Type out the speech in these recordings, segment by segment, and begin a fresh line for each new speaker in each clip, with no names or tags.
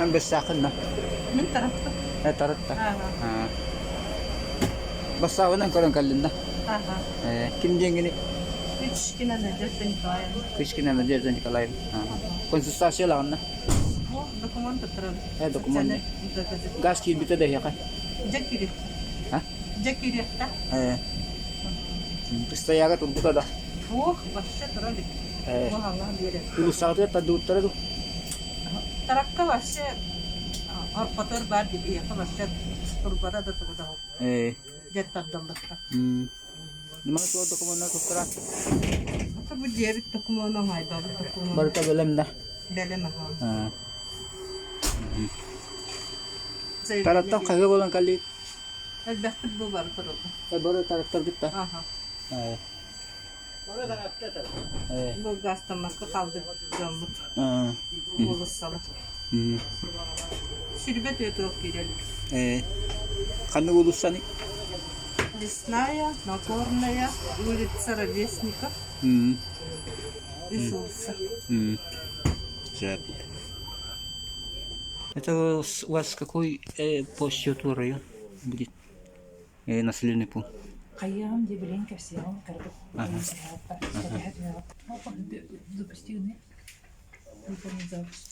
Эн бэссааххын да?
Мин тараттым.
Э, таратта. Бассаабынан көрөн кэллин да?
Ага.
Э, ким диэҥҥини?
Кычкина Надежда Николаевна.
Кычкина Надежда Николаевна. Ага. Консультация ылаҕын да?
О, документ туттарабын.
Э, документ. Газ киирбитэ да эһиэхэ?
Дьэ кириэхтэ.
А?
Дьэ кириэхтэ.
Э. Стояга турбута да?
Ох, вообще тура илик.
Э.
Аллах биэрэр.
Улуссаҕытыгар тардыбыттара дуу?
Таракка вообще орпотор баар биһиэхэ вообще турбата да тугу да
Э.
дьэ тардыллыбыта.
Маны туох докумуоннар туттара?
Ата бу дьиэбит докумуона, оҥойбобут докумуона.
Барыта бэлэм да?
Бэлэм аһаа.
Тараттан хаһыа буолан кэллигит?
Элбэхпит бу бары турулла.
Бары тараттаргыт да?
Аха. Бу газтаммакка хаалбыт дьоммут уулуссалар. Сирбэт өтөх киирэллэр.
Ханнык уулуссаный?
Лесная, Нагорная, улица Ровесников. Үс улица.
Это у вас какой по счету район будет? Населенный пункт.
Хайыам дии билин кэпсиэҕим кырдык Запусти выполнить запуск.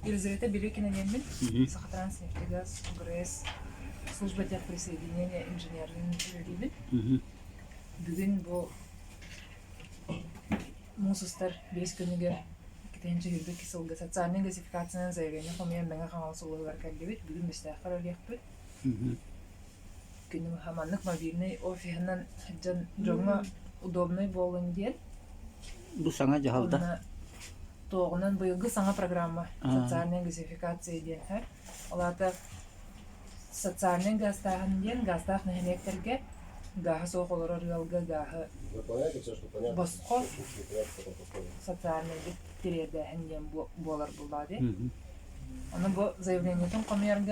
Елизавета Билюкина диэммин, Сахатранснефтегаз, УГРС, служба техприсоединения инженерин үлэлиибин. Бүгүн бу Муус устар биэс күнүгэр иккитинчи сүүрбэ сылга социальнай газификациянан заявление хомуйан Мэҥэ Хаҥалас улууһугар кэллибит. Бүгүн Бэстээххэ үлэлиэхпит. Күнүм маннык мобильнай офиһынан сылдьан дьоҥҥо удобнай буоллун диэн.
Бу саҥа дьаһалта.
Уонна туоҕунан быйылгы саҥа программа социальная газификация диэн Ол аата Социальнай гаастааһын диэн гаастаах нэһилиэктэргэ гааһа суох олорор ыалга гааһы босхо социальнайдык тириэрдээһин диэн буолар буоллаҕа дии. Ону бу заявлениетын хомуйарга.